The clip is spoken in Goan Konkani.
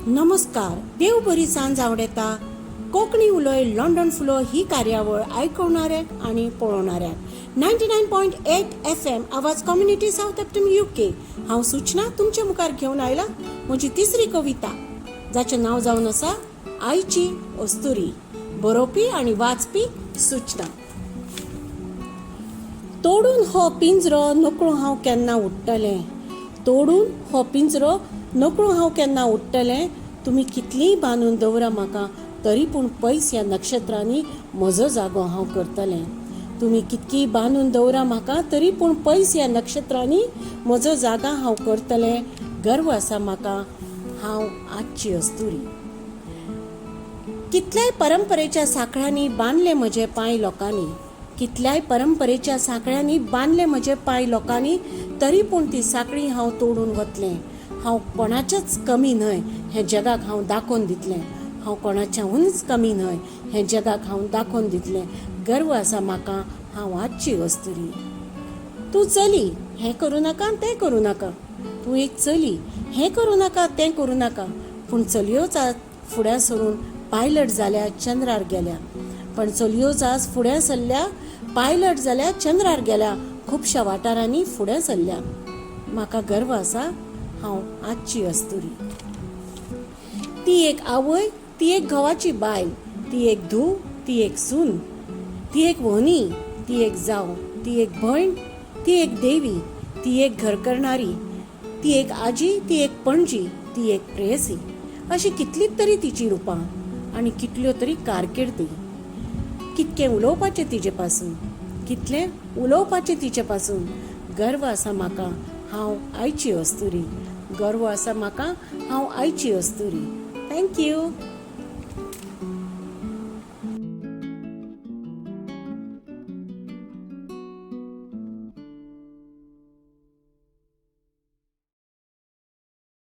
नमस्कार, देव बरी सांज आवडेता. कोंकणी उलय लंडन फुलो ही कार्यावळ आयकवणाऱ्याक आनी पळोवणाऱ्याक 99.8 FM आवाज कम्युनिटी सावथहॅम्प्टन UK. हांव सूचना तुमचे मुखार घेवन आयला म्हजी तिसरी कविता, जाचें नांव जावन आसा आयची अस्तुरी. बरोवपी आनी वाचपी सूचना. तोडून हो पिंजरो नकळो हांव केन्ना उडटलें, तोडून हो पिंजरो नकळो हांव केन्ना उडटलें. तुमी कितलींय बांदून दवरा म्हाका, तरी पूण पयस ह्या नक्षत्रांनी म्हजो जागो हांव करतलें. तुमी कितकीय बांदून दवरा म्हाका, तरी पूण पयस ह्या नक्षत्रांनी म्हजो जागा हांव करतलें. गर्व आसा म्हाका, हांव आजची अस्तुरी. कितल्याय परंपरेच्या साखळ्यांनी बांदले म्हजे पांय लोकांनी, कितल्याय परंपरेच्या साखळ्यांनी बांदले म्हजे पांय लोकांनी, तरी पूण ती साखळी हांव तोडून वतलें. हांव कोणाचेच कमी न्हय हें जगाक हांव दाखोवन दितलें. हांव कोणाच्याहूनच कमी न्हय हें जगाक हांव दाखोवन दितलें. गर्व आसा म्हाका, हांव आजची अस्तुरी. तूं चली, हें करूं नाका, तें करूं नाका. तूं एक चली, हें करूं नाका, तें करूं नाका. पूण चलयोच आज फुड्यां सरून पायलट जाल्या, चंद्रार गेल्या. पण चलयोच आज फुडें सरल्या, पायलट जाल्या, चंद्रार गेल्या, खुबश्या वाठारांनी फुडें सरल्या. म्हाका गर्व आसा, हांव आजची अस्तुरी. ती एक आवय, ती एक घोवाची बायल, ती एक धूव, ती एक सून, ती एक व्हनी, ती एक जाव, ती एक भयण, ती एक देवी, ती एक घर करणारी, ती एक आजी, ती एक पणजी, ती एक प्रेयसी. अशी कितलीच तरी तिची रुपां आनी कितल्यो तरी कारकिर्दी. कितकें उलोवपाचें तिजे पासून, कितलें उलोवपाचें तिचे पासून. गर्व आसा म्हाका, हांव आयची अस्तुरी. गर्व आसा म्हाका, हांव आयची अस्तुरी. Thank you.